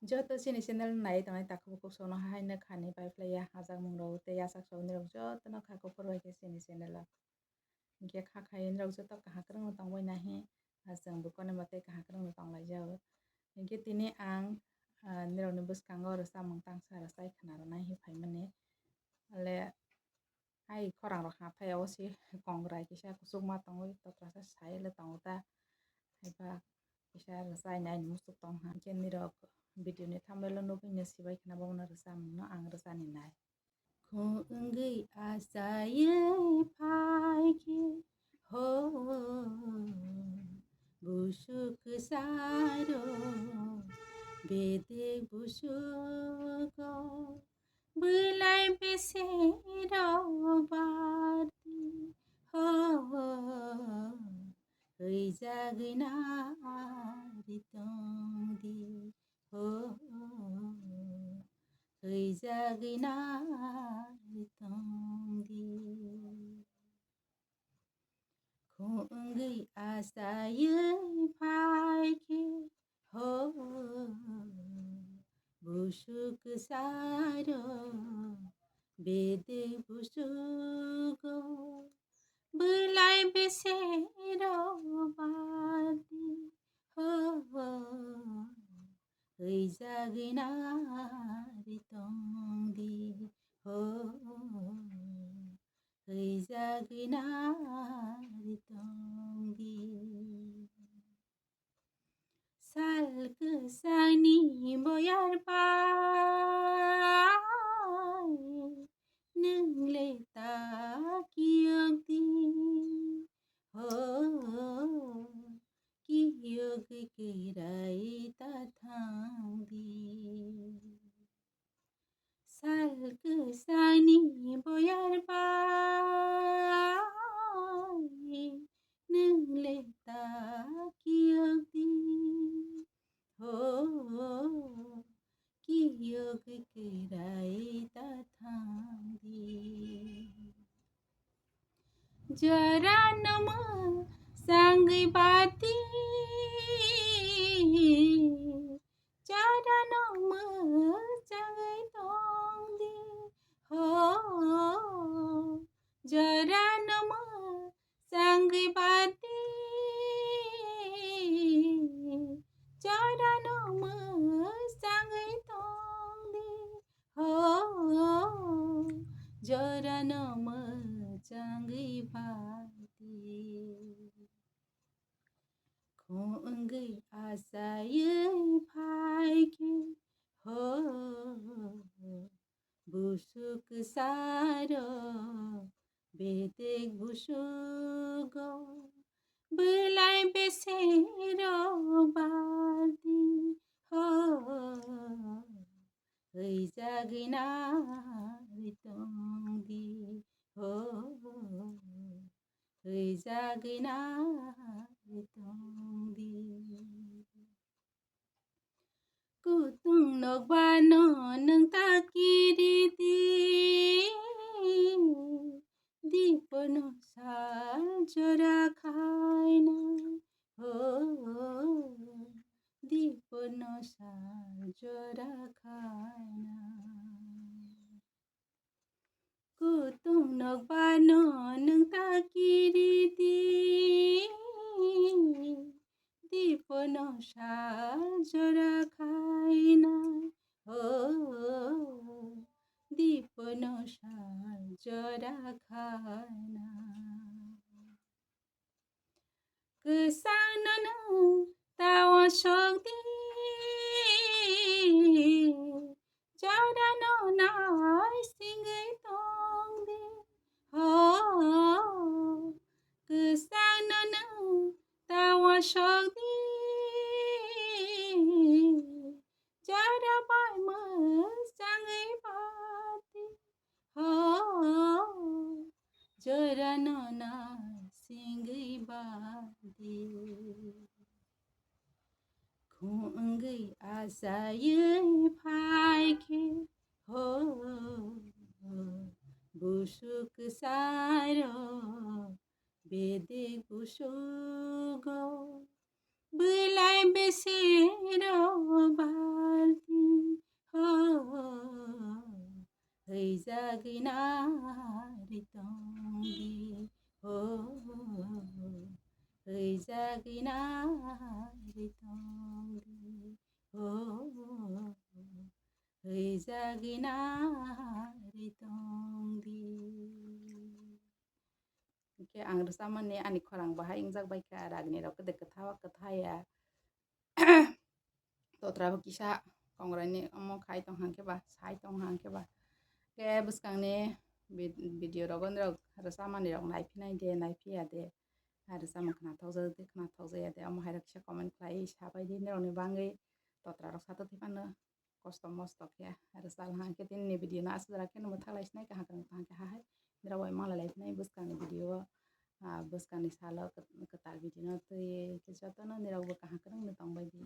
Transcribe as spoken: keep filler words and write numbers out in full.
Joto chini channel nai tongnai takhuk bukhuk songno haino khani pai phlaiya, hajak mung rok tei yasak sok nirok jotono kha kuphur bai khe chini channel o. Hinkhe kha khai nirok joto kaham kwrwngno tongbai nahi, ah, chwng bo konima tei kaham kwrwngno tonglaijao. Hinkhe tini ang, ah, nirokni bwskango rwchapmung tangsa rwchai khna rwna hi phaimani. Ale hai khorang rok hathai o se kongrai kisa kuchukma tongwi totrasa sai le tongo ta. Haiba kisa rwchai nai ni muchuk tong ha. Hinkhe nirok video ni thumbnail o nugwi no sibai khna bono rwchapmung no ang rwchani nai. Khungwi achaiwi phaikhe ho busuk kwcharo bedek busugo bwlai besero bardi ho hwijagwi nari tongdi ho hwijagwi nari tongdi. Khungwi achaiwi phaikhe ho busuk kwcharo bedek busugo bwlai besero bardi ho hwijagwi nari tongdi ho hwijagwi nari tongdi. Sal kwchangni boyar bai nwng le ta kiyokdi ho kiyogwi kwrai ta thangdi. Sal kwchangni boyar bai nwng le ta kiyokdi ho kiyogwi kwrai ta thangdi. Jorano mwchangwi bati, jorano mwchangwi tongdi ho. Jorano mwchangwi bati, jorano mwchangwi tongdi ho, jorano mwchangwi bati. Khungwi achaiwi phaikhe ho busuk kwcharo bedek busugo bwlai besero bardi ho hwijagwi nari tongdi ho hwijagwi nari tongdi. Kutung nokbano nwng ta kiridi, dipono sal jora khaina ho, dipono sal jora khaina. Kutung nokbano nwng ta kiridi, dipono sal jora khaina ho, dipono sal jora khaina. Kwchangno nwng ta uansukdi, jorano naisingwi tongdi ho. Kwchangno nwng ta uansukdi, jora bai mwchangwi bati ho, jorano naisingwi bati. Khungwi achaiwi phaikhe ho, busuk kwcharo bedek busugo bwlai besero bardi Rijagwi nari tongdi, oh, rijagwi nari tongdi, oh, rijagwi nari tongdi. Hwnkhe ang rwchapmani ani khorang bahai wngjak bai kha, ragni rok kwdwi kwtha kwtha ya. Totra bo kisa kongrai ni omo khai tong hang khe ba, sai tong hang khe ba. Khe bwskang ni vid-, video rogo norok rwchapmani rok nai phinai de, nai phiya de. Ar rwchapmung khna thokjak de, khna thokjak ya de. Omo hai rok kisa comment khlai sabai di norok ni bangwi totra rok sato thwi phano. Kosto mosto khe rwchal hang khe tini ni video no aswk jora khe no mwthak lai sinai kaham kaham kaham khe ha hai. Norok bai malai lai phinai bwskang ni video o, ah, bwskang ni salo kwt-, kwtal video no twi khe joto no norok bo kaham kwrwng no tong bai di.